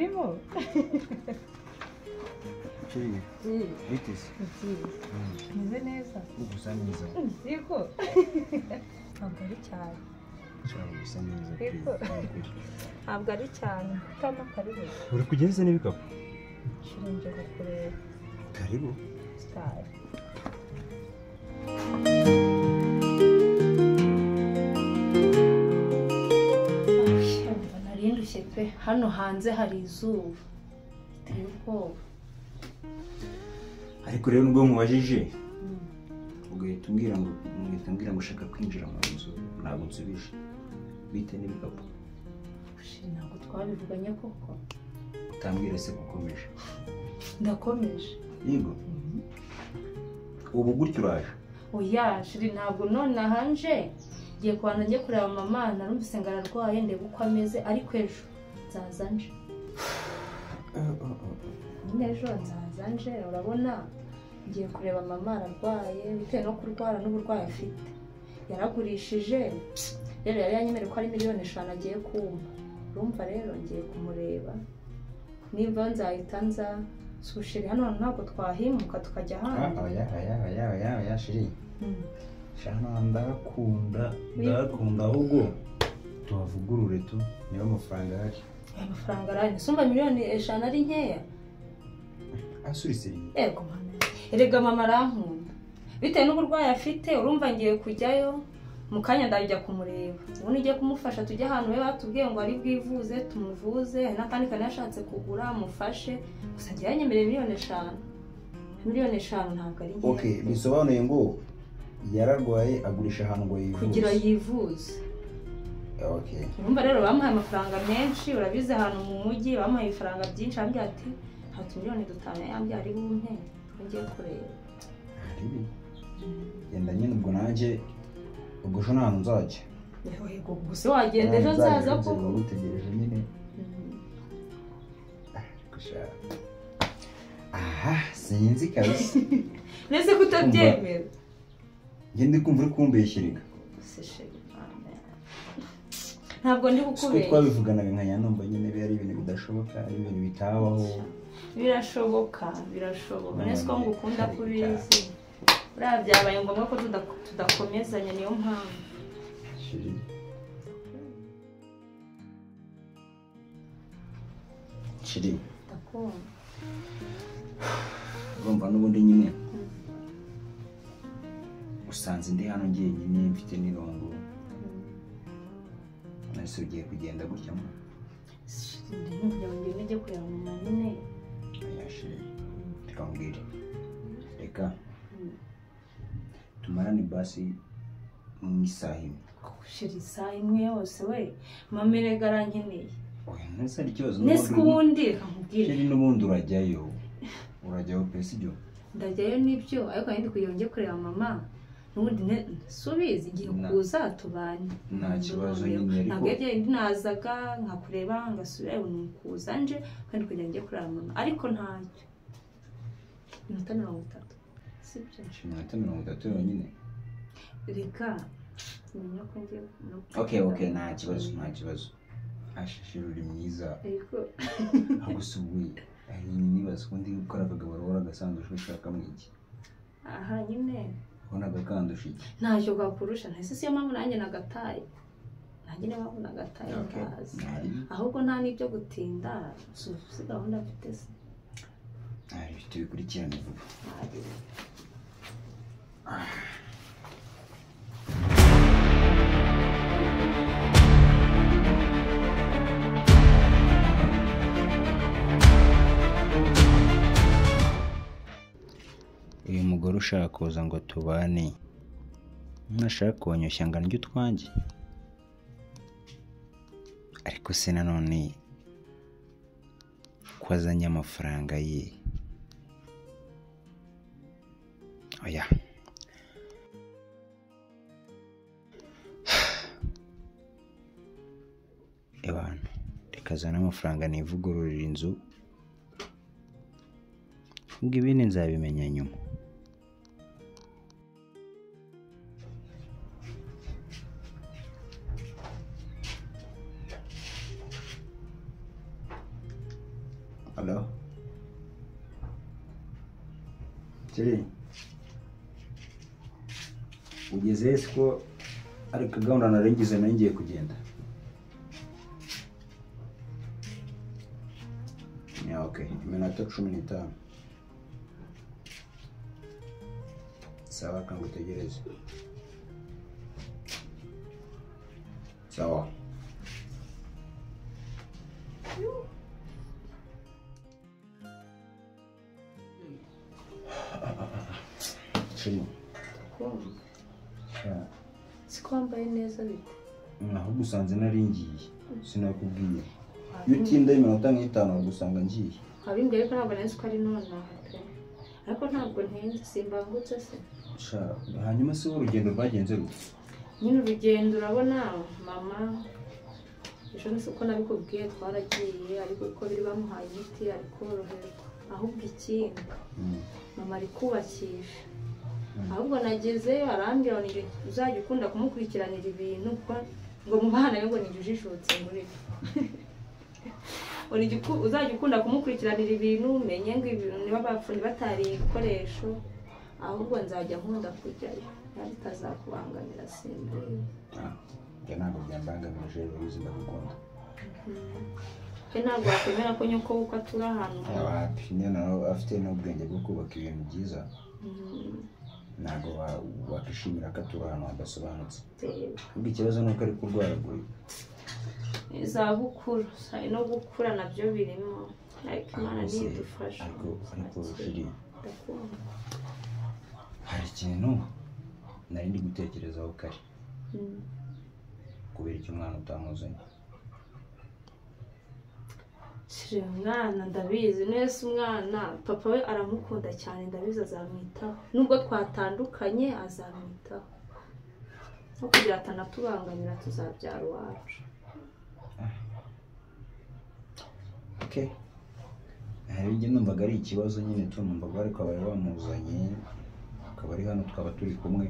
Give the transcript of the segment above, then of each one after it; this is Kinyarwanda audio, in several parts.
Karibu. Chérie, bite se? Meze neza. Usa neza. Yego. Ntabwo ari cyane. Cyane usa neza. Ntabwo ari cyane. Tama karibu. Uri kugeza n'ibikapu? Shirinje kukureba. Karibu. Star. Narindushye pe. Hano hanze hari izuba. Biteye ubwoba. Ariko rero nubwo mubajije ugahita umbwira ngo ushaka kwinjira mu nzu ntabwo nsubije. Bite n'ibikapu? Ntabwo twabivuganye koko. Utambwira se gukomeje? Ndakomeje. Yego. Ubu gutyo uraje? Oya shiri ntabwo none ahanje ngiye kubanza njye kureba mama narumvise ngo ararwaye ndebe uko ameze ariko ejo nzaza nje. Nyine ejo nzaza nje urabona ngiye kureba mama ararwaye bitewe no kurwara n'uburwayi afite yaragurishije rero yari yanyemereye ko ari 5 miliyoni agiye kumpa urumva rero ngiye kumureba nimba nzahita nza sushiri hano ntabwo twahimuka tukajya ahandi. Oya oya oya oya oya shiri shana ndakunda ahubwo tuhavugurure tu niba amafaranga ahari. Amafaranga arahari sumba 5 miliyoni ari nkeya. Asurise. Yego mama. Erega mama arankunda bitewe n'uburwayi afite urumva ngiye kujyayo mu kanya ndajya kumureba ubundi ngiye kumufasha tujye ahantu we batubwiye ngo ari bwivuze tumuvuze n'akandi kantu yashatse kugura mufashe gusa ngiye yanyemereye 5 miliyoni. 5 miliyoni ntabwo ari nkeya. Okay, bisobanuye ngo yararwaye agurisha ahantu ngo yivuze kugira yivuze. Okay. Urumva rero bamuhaye amafaranga menshi urabize ahantu mu mujyi bamuhaye ifaranga byinshi ambye ati nta 5 miliyoni yambye ari bumpe ngiye kureba. Aribi. Genda nyine ubwo nanjye ubwo ejo nta nzajya. Yego gusa wagenda ejo nzaza koko. Utegereje nyine. Ariko aha sinzi kabisa. Nese kutabyemera. Ngende kumva uri kumbeshyereka. Ntabwo ndi kukubeshya. Twabivuganaga nka yanumva nyine ari ibintu bidashoboka ari ibintu bitabaho. Birashoboka birashoboka. Nese ko ngukunda kubizi. Uriya byabaye ngombwa ko tudakomezanya niyo mpamvu. Shiri. Ndakumva. Urumva n'ubundi nyine usanze ndi hano ngiye nyine mfite n'irongo. Nese ugiye kugenda gutya mo? Ndi ngo njye kureba mama nyine. Oya shiri. Reka nkubwire. Reka tumarane basi mu isaha imwe. Shiri isaha imwe yose we mama erega arankeneye. Oya nese ari ikibazo. Nese ko ubundi reka nkubwire. Shiri n'ubundi urajyayo. Urajyayo pe sibyo? Ndajyayo nibyo ariko ndi kugira ngo njye kureba mama n'ubundi subizi igihe kuza tubanye. Nta kibazo nyine ariko. Ntabwo yagiye nazaga nkakureba ngasubira kuza nje kandi kugira ngo njye kureba mama ariko ntacyo. Iminota 30. Sibyo? Iminota 30 yonyine. Reka menya ko ngiye. Okay okay nta kibazo nta kibazo. Ashishira uri mwiza. Ariko agusubuye. Ari nibaza ko ndi gukora akagabo rora agasanduku ushaka mu iki. Aha nyine. Ubona agakandusha iki? Ntacyo gakurusha ntese siyo mpamvu nanjye nagataye. Nanjye niyo mpamvu nagataye ndazi. Ahubwo nta n'ibyo gutinda si gahunda mfite se. Ari tubikurikirane vuba. Uyu mugore ushaka kuza ngo tubane ntashaka konyoshya ngo ndye utwanjye ariko se nanone ko azanye amafaranga ye. Oya abantu reka azane amafaranga nivugururira inzu ubwo ibindi nzabimenya nyuma. Hello? Chérie, ugeze he ko ariko gahunda narengize nari ngiye kugenda? Yeah, okay. Iminota 15. Sawa, kangutegereze. Sawa. Siko wambaye neza bite? Ahubwo usanze nari ngiye, sinakubwiye. Iyo utinda iminota nk'itanu gusanga ngiye. Abimbwiye ko ntabwo nari ko ari nonaha pe. Ariko ntabwo ntinze, simbangutse se. Sha, hanyuma se urugendo rwagenze rute? Nyine urugendo urabona mama ejo ni uko nabikubwiye twaragiye, ariko uko biri bamuhaye imiti ari koroherwa. Ahubwo ikindi mama ari kubakisha. Ahubwo nagezeyo arambwira ngo uzajya ukunda kumukurikiranira ibintu ngo mu bana be ngo nijye ujijutse muri bo. Uzajya ukunda kumukurikiranira ibintu umenye ngo ibintu niba bapfuye batariye ibikoresho, ahubwo nzajya nkunda kujyayo bitazakubangamira simbi. Njye ntabwo byambangamije, urabizi ndagukunda. Pe ntabwo wakwemera ko nyoko uko atura ahantu wapi, nyine afite n'ubwenge bwo kubaka ibintu byiza. Ntabwo wakishimira ko atura ahantu hadasobanutse. Ahubwo ikibazo ni uko ari kurwaragurika. Izabukuru no gukura nabyo birimo, ariko Imana nidufasha. Ariko Shiri, hari ikintu nari ndi gutekerezaho kare. Kubera icyo umwana utamuzanye? Shiri, umwana ndabizi nese umwana papa we aramukunda cyane, ndabizi azamwitaho. Nubwo twatandukanye azamwitaho. No kugira atanatubangamira tuzabyara iwacu. Okay. Hari njye numvaga ari ikibazo nyine tunumvaga ariko abaye bamuzanye akaba ari hano twaba turi kumwe.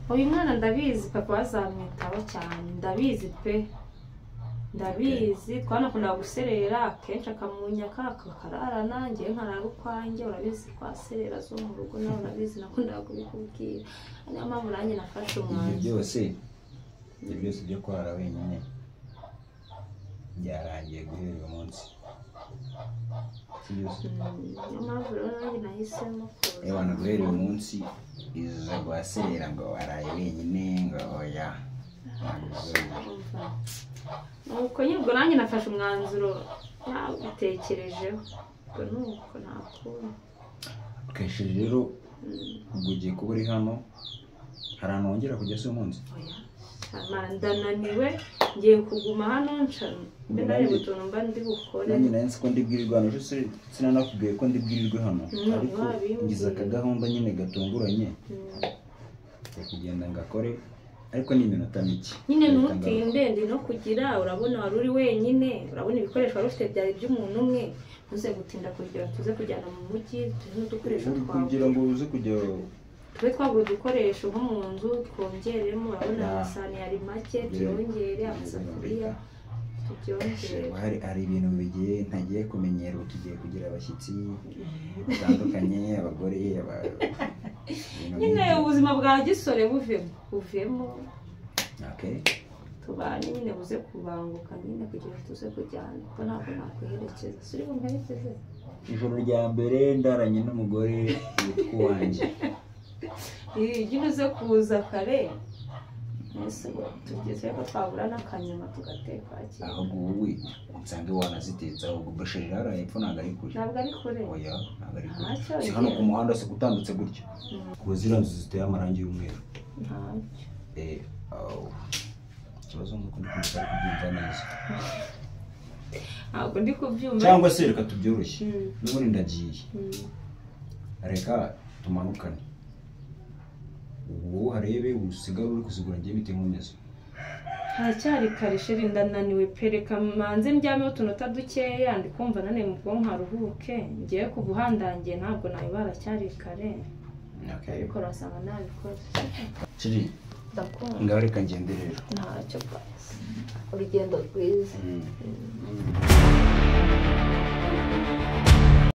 Uyu mwana ndabizi papa azamwitaho cyane, ndabizi pe. Ndabizi twanakunda guserera akenshi akamunyaka akararana, ngiye nkarara ukwanjye, urabizi kwaserera zo mu rugo nawe urabizi nakunda kubikubwira. Niyo mpamvu nanjye nafashe umwanzuro. Ibyo byose byo kurara wenyine byarangiye guhera uyu munsi. Niyo mpamvu rero nanjye nahisemo kuza. Ewana guhera uyu munsi iza guserera ngo waraye wenyine ngo oya. Nuko nyine ubwo nanjye nafashe umwanzuro nawutekerejeho, ubwo nuko ntakunda. Kenshi rero ubwo ugiye kuba uri hano, hari ahantu wongera kujya se umunsi? Oya, ndananiwe ngiye kuguma hano mbe ndareba utuntu mba ndi bukore. Nanjye nari nzi ko ndibwirirwe hano, ejo sinanakubwiye ko ndibwirirwe hano, ariko ngize akagahunda nyine gatunguranye kugenda ngakore. Ariko ni iminota mike nyine ntutinde, ndi no kugira urabona wari uri wenyine, urabona ibikoresho wari ufite byari by'umuntu umwe, ntuze gutinda kugira tuze kujyana mu mujyi tuze n'udukoresho twawe kugira ngo uze kujya tube twagura udukoresho nko mu nzu twongeremo, urabona amasahani yari make tuyongere, amasafuriya tubyongere. Hari ibintu bigiye ntagiye kumenyera, ubu tugiye kugira abashyitsi batandukanye, abagore, nyine ubuzima bwa gisore buvemo. Tubane nyine buze kubanguka nyine kugira tuze kujyana, kuko ntabwo nakwiherekeza. Suri bumperekeze? Ijoro rya mbere ndaranye n'umugore witwa uwanjye. Nyine uze kuza kare tugeze ko twabura n'akanyama tugateka. Ahubwo wowe nsange wanazitetse, ahubwo bashirira hariya hepfo ntabwo ari kure. Ntabwo ari kure. Oya, ntabwo ari kure. Si hano ku muhanda se utambitse gutya. Kuba ziriya nzu ziteye amarangi y'umweru. Ntacyo. Ikibazo ni uko ndi kumva kubyumva neza. Ntabwo ndi kubyumva. Cyangwa se reka tubyoroshye. N'ubundi ndagiye. Reka tumanukane. Ubu harebe usigare uri kuzigura ngiye bite nkomeza. Haracyari kare sheri, ndananiwe pe, reka manze ndyame utunota dukeya, ndi kumva naniwe mu bwonko haruhuke, ngiye kubuhandangiye ntabwo nayo baracyari kare. Ariko urasanga nabikoze. Sheri, ndakunda. Ngaho reka ngende rero. Ntacyo basi. Urugendo rwiza.